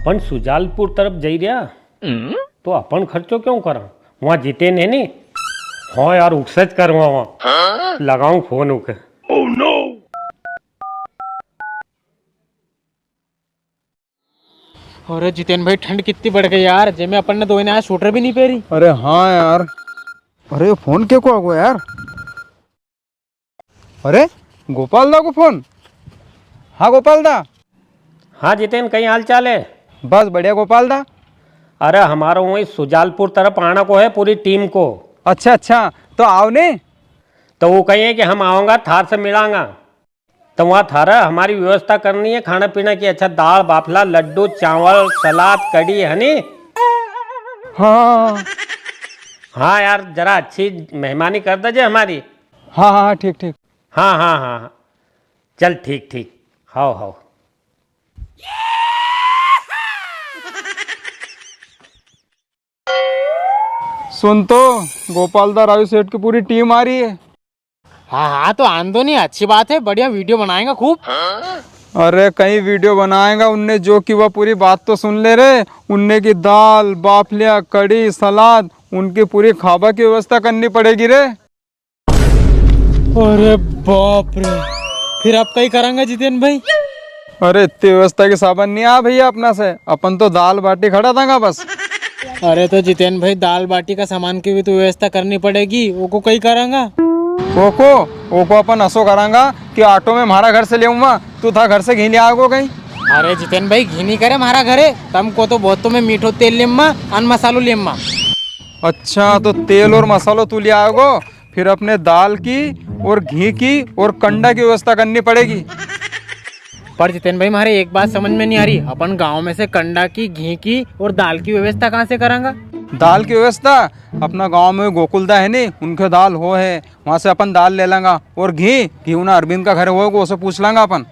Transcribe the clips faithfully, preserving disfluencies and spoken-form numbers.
पण सुजालपुर तरफ जई रिया, तो अपन खर्चो क्यों करा? वहाँ जितेन है नी? हाँ यार, उकसे ज करवा वहाँ। लगाऊं फोन उके। अरे जितेन भाई, ठंड कितनी बढ़ गई यार, जे में अपन ने दोई ने आज स्वेटर भी नी पेरी। अरे हाँ यार, अरे यो फोन के को आ गयो यार? अरे गोपाल दा को फोन। हाँ गोपाल दा। हाँ जितेन, कई हाल चाल है? बस बढ़िया गोपाल दा। अरे हमारो वही सुजालपुर तरफ आना को है पूरी टीम को। अच्छा अच्छा, तो आओ ने। तो वो कही है कि हम आवांगा, थार से मिलांगा। तो वहाँ थारा हमारी व्यवस्था करनी है खाना पीना की, अच्छा दाल बाफला, लड्डू, चावल, सलाद, कढ़ी, है नी? हाँ। हाँ यार, जरा अच्छी मेहमानी कर दीजे हमारी। हाँ हाँ हाँ, ठीक ठीक। हाँ हाँ हाँ हाँ, चल ठीक ठीक, हाओ हाओ। सुन तो, गोपाल दा राजू सेठ की पूरी टीम आ री है। हाँ हाँ, तो आन दो नी, अच्छी बात है, बढ़िया वीडियो बनाएगा खूब। अरे कई वीडियो बनाएगा, उनने जो की वा पूरी बात तो सुन ले रे। उनने की दाल, बाफलिया, कढ़ी, सलाद, उनकी पूरी खाबा की व्यवस्था करनी पड़ेगी रे। अरे बाप रे, फिर आप कई करांगा जितेन भाई? अरे इतनी व्यवस्था की साबन नी आ भैया अपना से, अपन तो दाल बाटी खड़ा दांगा बस। अरे तो जितेन भाई, दाल बाटी का सामान की भी तो व्यवस्था करनी पड़ेगी, ओको कई करांगा? ओको, ओको अपन असो करांगा कि आटो में म्हारा घर से लेऊंगा, तू था घर से घी ले आएगो कई? अरे जितेन भाई, घी नी करे म्हारा घरे, तमको तो बहुत तो मैं मीठो तेल लेम्मा, अन मसालो लेम्मा। अच्छा, तो तेल और मसालो तू ले आएगो, फिर अपने दाल की और घी की और कंडा की व्यवस्था करनी पड़ेगी। पर जितेन भाई, म्हारे एक बात समझ में नी आ री, अपन गांव में से कंडा की, घी की और दाल की व्यवस्था कहाँ से करांगा? दाल की व्यवस्था अपना गांव में गोकुलदा है नी, उनके दाल हो है, वहां से अपन दाल ले लांगा। और घी, घी उना अरविंद का घर होएगो, उसे पूछ लांगा अपन।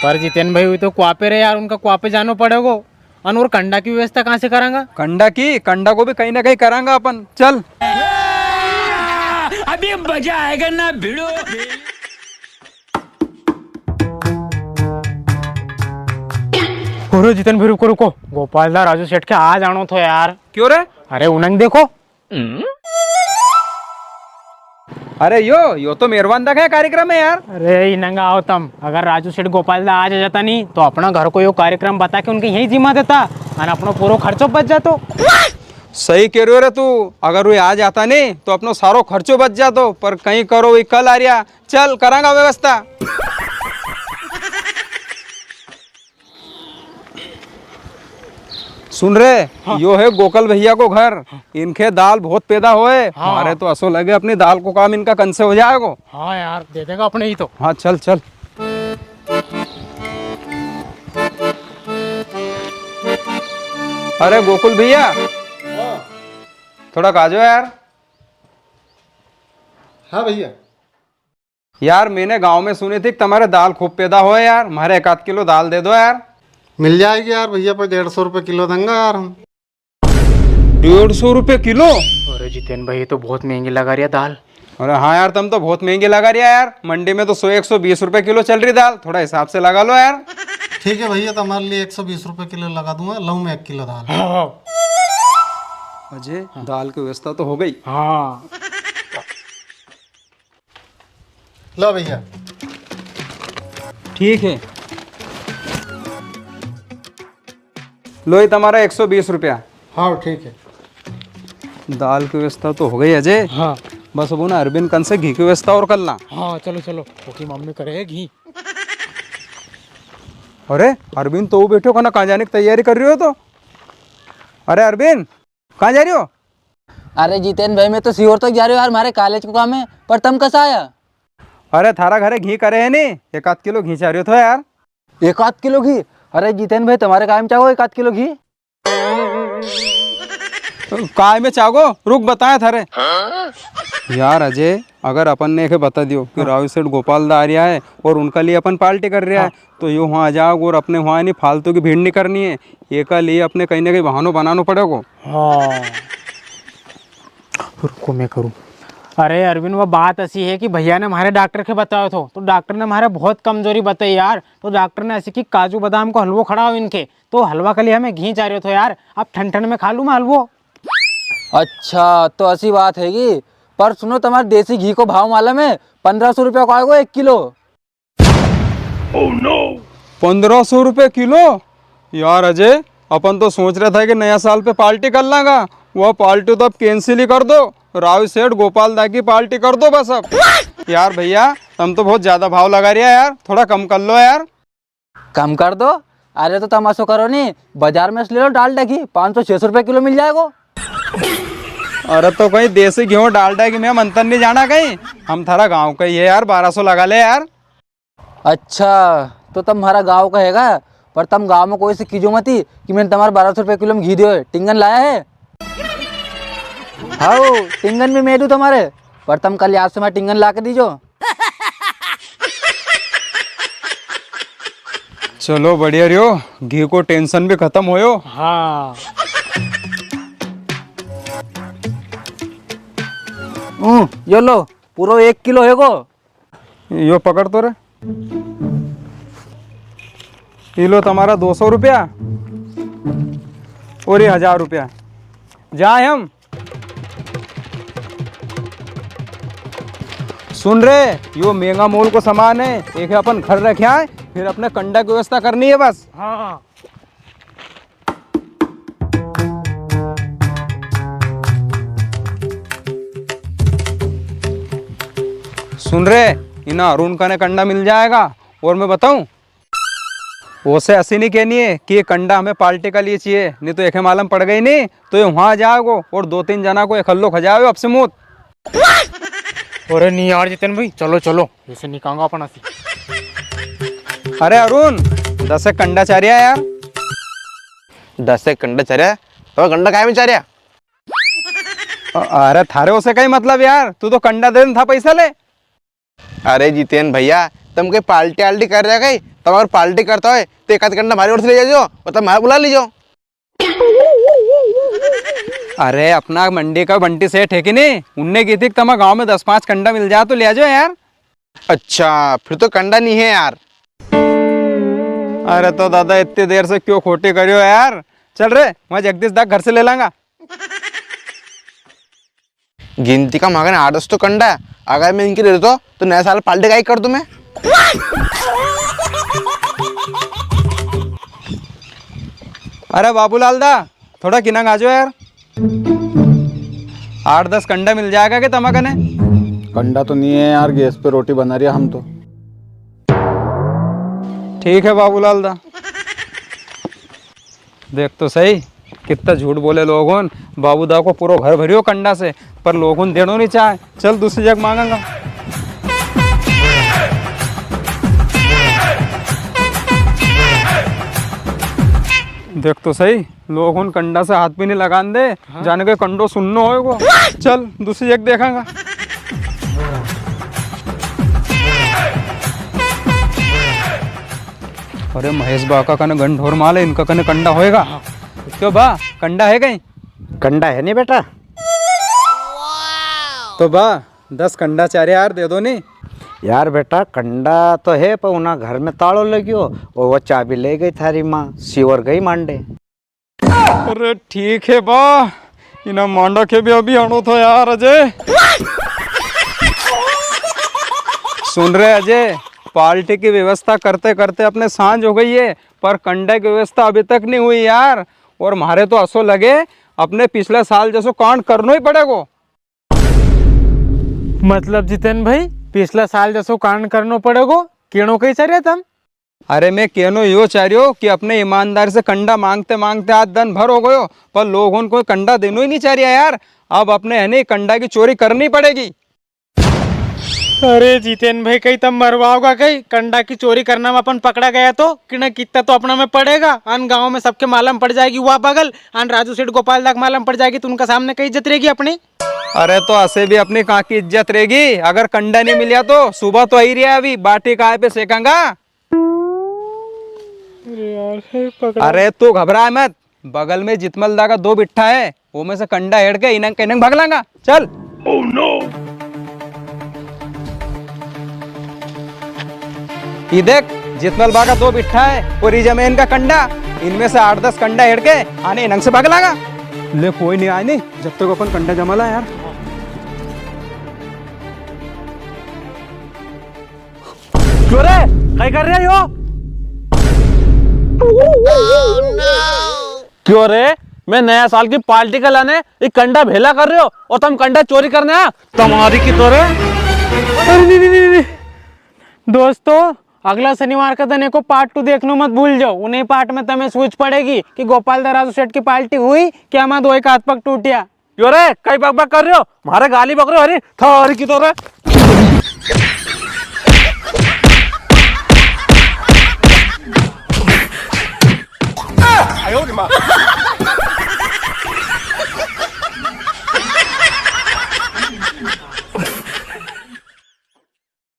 पर जितेन भाई, वो तो कुआ पे रहे यार, उनका कुआ पे जानो पड़ेगो। अन और कंडा की व्यवस्था कहाँ से करांगा? कंडा की, कंडा को भी कहीं ना कहीं करांगा अपन। चल। अभी मजा आएगा ना भिड़ो। अरे जितेन भाई, रुको रुको, गोपाल दा राजू सेठ के आ जानो थो यार। क्यों रे? अरे उनंग देखो। अरे यो, यो तो मेहरबान दा का कार्यक्रम है यार। अरे इनंग आओ तम, अगर राजू सेठ गोपाल दा आज आ जाता नी, तो अपना घर को यो कार्यक्रम बता के उनके यही जिम्मा देता, अन अपनो पूरो खर्चो बच जातो। सही कह रहे हो रे तू, अगर वो आज आता नी, तो अपनो सारो खर्चो बच जातो, पर कहीं करो, वो कल आ रिया, चल करांगा व्यवस्था। सुन रे, हाँ। यो है गोकल भैया को घर। हाँ। इनके दाल बहुत पैदा होए। हाँ। मारे तो असो लगे अपनी दाल को काम इनका कन से हो जाएगो। हाँ यार, दे देगा अपने ही तो। हाँ, चल, चल। अरे गोकुल भैया, हाँ। थोड़ा काजो यार। हाँ भैया। यार, मैंने गांव में सुनी थी कि तुम्हारे दाल खूब पैदा होए यार, म्हारे एक आध किलो दाल दे दो यार। मिल जाएगी यार भैया, पर डेढ़ सौ रुपये किलो देंगे यार हम। डेढ़ सौ रुपये किलो? अरे जितेन भाई, ये तो बहुत महंगी लगा रिया दाल। अरे हाँ यार, तुम तो बहुत महंगी लगा रिया यार, मंडी में तो सौ, एक सौ बीस रुपये किलो चल री दाल, थोड़ा हिसाब से लगा लो यार। ठीक है भैया, तुम्हारे लिए एक सौ बीस रुपये किलो लगा दूंगा, लाऊं मैं एक किलो दाल। हाँ। अजय, हाँ। दाल की व्यवस्था तो हो गई। हाँ। लो भैया। ठीक है। लो, ये तुम्हारा एक सौ बीस रुपया। हाँ, ठीक है। दाल की व्यवस्था तो हो गई अजय। हाँ। बस अब ना अरविंद कन से घी की व्यवस्था और कर ला। हाँ, चलो, चलो। ओके, मम्मी करे है घी। अरे, अरविंद तो वो बैठो, कना कहाँ जाने की तैयारी कर रियो हो तो? अरे अरविंद, कहाँ जा रियो हो? अरे जितेन भाई, मैं तो सीहोर तक जा रियो यार, म्हारे कॉलेज को काम है, पर तम कसा आया? अरे थारा घरे घी करे है नी, एक आध किलो घी चाह रियो थो यार। एक आध किलो घी? अरे जितेन भाई, तुम्हारे काय में चाहो एक आध किलो घी? काय में चाहगो? रुक बताया थारे। यार अजय, अगर अपन ने एके बता दियो कि हाँ। राजू सेठ गोपाल दा आ रिया है और उनका लिए अपन पार्टी कर रिया है, हाँ। तो यो वहाँ आ जाओ और अपने वहाँ नी फालतू की भीड़ नी करनी है, एका लिए अपने कहीं ना कहीं बहानो बनानो पड़ेगो। हाँ। रुको, मैं करूँ। अरे अरविंद, वो बात ऐसी है कि भैया ने हमारे डॉक्टर के बतायो थो, तो डॉक्टर ने हमारे बहुत कमजोरी बताई यार। तो डॉक्टर ने ऐसी कि काजू बादाम को हलवो खड़ाओ इनके, तो हलवा के लिए हमें घी चाह रहे थो यार। अब ठंड ठंड में खा लूँ मैं हलवो। अच्छा, तो ऐसी बात हैगी। पर सुनो, तुम्हारे देसी घी को भाव मालूम है? पन्द्रह सौ रुपया को आएगो एक किलो। पन्द्रह सौ रुपये किलो? यार अजय, अपन तो सोच रहा था कि नया साल पे पार्टी कर लांगा, वो पार्टी तो अब कैंसिल ही कर दो। राजू सेठ गोपाल दा की पार्टी कर दो बस अब। यार भैया, तुम तो बहुत ज्यादा भाव लगा रिया यार, थोड़ा कम कर लो यार। कम कर दो? अरे तो तुम असो करो नी, बाजार में से ले लो डालडा घी, पाँच सौ छह सौ रुपये किलो मिल जाएगो। अरे तो कहीं देसी घी डालडा घी में मंथन नी जाना कहीं, हम थारा गांव का ही है यार, बारह सौ लगा ले यार। अच्छा, तो तम म्हारा गांव का हैगा, पर तम गांव में कोई से कीजो मती कि मैंने तमारे बारह सौ रुपये किलो में घी दियो है। टिंगन लाया है? हाओ, टिंगन भी मैं दूं तमारे, पर तम कल याद से म्हारे टिंगन ला के दीजो। चलो, बढ़िया रियो, घी को टेंशन भी खत्म होयो। हाँ। ऊं, यो लो, पूरो एक किलो हैगो। यो पकड़ तो रे। ये लो तमारा दो सौ रुपया और ये हजार रुपया। जाए हम। सुन रे, यो महंगा मोल को सामान है, एक अपन घर रखे आए, फिर अपने कंडा की व्यवस्था करनी है बस। हाँ। सुन रे, इना अरुण कने कंडा मिल जाएगा। और मैं बताऊं, उसे ऐसी नी कहनी है कि ये कंडा हमें पार्टी का लिए चाहिए, नी तो एके मालूम पड़ गई नी तो ये वहां जाएगो और दो तीन जना को एकल्लो खा जाएगो आपसे मौत। अरे नी यार जितेन भाई, चलो चलो, ऐसे नी कहूंगा अपन ऐसे। अरे अरुण, दस एक कंडा चाह रिया यार। दस एक कंडा चाह रिया? तो कंडा काय में चाह रिया? अ-, अरे थारे उसे कई मतलब यार, तू तो कंडा देने था पैसा ले। अरे जितेन भैया, तम कोई पार्टी आल्टी कर रहा कई? तम अगर पार्टी करता हो तो एक आध कंडा हमारी ओर से ले जाओ और तम हमारा बुला लीजो। अरे अपना मंडी का बंटी सेठ है कि नी, उनने की थी कि तमा गांव में दस पांच कंडा मिल जाए तो ले जाओ यार। अच्छा, फिर तो कंडा नी है यार। अरे तो दादा, इतनी देर से क्यों खोटी करियो यार? चल रे, वहाँ जगदीश दा घर से ले लांगा। गिनती का मगन आठ दस तो कंडा है, अगर मैं इनके दे देता तो नया साल पार्टी का ही कर दूं मैं। अरे बाबूलाल दा, थोड़ा किनांग आ जाओ यार। आठ दस कंडा मिल जाएगा क्या तमा कने? कंडा तो नहीं है यार, गैस पे रोटी बना रिया हम तो। ठीक है बाबूलाल दा। देख तो सही, कितना झूठ बोले लोगोन। बाबू दा को पूरो घर भरियो कंडा से, पर लोगोन देनो नी चाहे। चल दूसरी जगह मांगांगा। देख तो सही, लोगोन कंडा से हाथ भी नी लगान दे, हाँ? जाने के कंडो सुन्नो होएगो। चल दूसरी जगह देखांगा। अरे महेश बा का कने गंढोर माल है, इनका कने कंडा होएगा? क्यों बा, कंडा है कई? कंडा है नी बेटा। तो बा, दस कंडा चारे यार दे दो नी। यार बेटा, कंडा तो है, पर उना घर में तालो लग्यो और वो चाबी ले गई थारी माँ, सीवर गई मांडे। अरे ठीक है बा, इना मांडा के भी अभी आनो था यार अजय। सुन रे अजय, पार्टी की व्यवस्था करते करते अपने सांझ हो गई है, पर कंडा की व्यवस्था अभी तक नी हुई यार। और म्हारे तो असो लगे, अपने पिछले साल जैसो कांड करनो ही पड़ेगो। मतलब जितेन भाई, पिछला साल जैसो कांड करनो पड़ेगो, केणो कई चाह रिया तम? अरे मैं केनो यो चाह रियो कि अपने ईमानदारी से कंडा मांगते मांगते आज दन भर हो गयो, पर लोगोन कोई कंडा देनो ही नी चाह रिया यार। अब अपने है नी कंडा की चोरी करनी पड़ेगी। अरे जितेन भाई, कई तम मरवाओगा कई? कंडा की चोरी करना में अपन पकड़ा गया तो किना कित्ता तो अपना में पड़ेगा। अन गांव में सबके मालूम पड़ जाएगी, वा पागल। अन राजू सेठ गोपाल दा के मालूम पड़ जाएगी तो उनका सामने कई इज्जत रहेगी अपनी? अरे तो असे भी अपनी कां की इज्जत रहेगी? अगर कंडा नी मिल्या तो सुबह तो आई रिया, अभी बाटी काय पे सेकांगा। अरे यार, हे पकड़ा। अरे तू घबरा मत, बगल में जितमल दा का दो बिट्ठा है, वो में से कंडा हेड़ के इनंग के इनंग भग लांगा। चल। Oh no! ये देख, जितनल बागा दो बिट्ठा है और ये जमीन का कंडा, इनमें से आठ दस कंडा हेड़ के आने इनंग से बाग लागा। ले, कोई नी आए नी, जब तक अपन कंडा जमा ला यार। क्यों रे, कई कर रहे हो? क्यों रे, मैं नया साल की पार्टी का लाने ये कंडा भेला कर रहे हो और तुम कंडा चोरी करने आया? तुम्हारी की तो रे। अरे नहीं, नहीं, नहीं, नहीं। दोस्तों, अगला शनिवार का दिन एको पार्ट टू देखनो मत भूल जाओ। उन्हीं पार्ट में तमें सूझ पड़ेगी कि गोपाल दा राजू सेठ की पार्टी हुई कि हमारा दो एक हाथ पग टूटिया। क्यों रे, कई बकबक कर रहे हो? म्हारे गाली बक रहे हो? अरे, थारी की तो रे।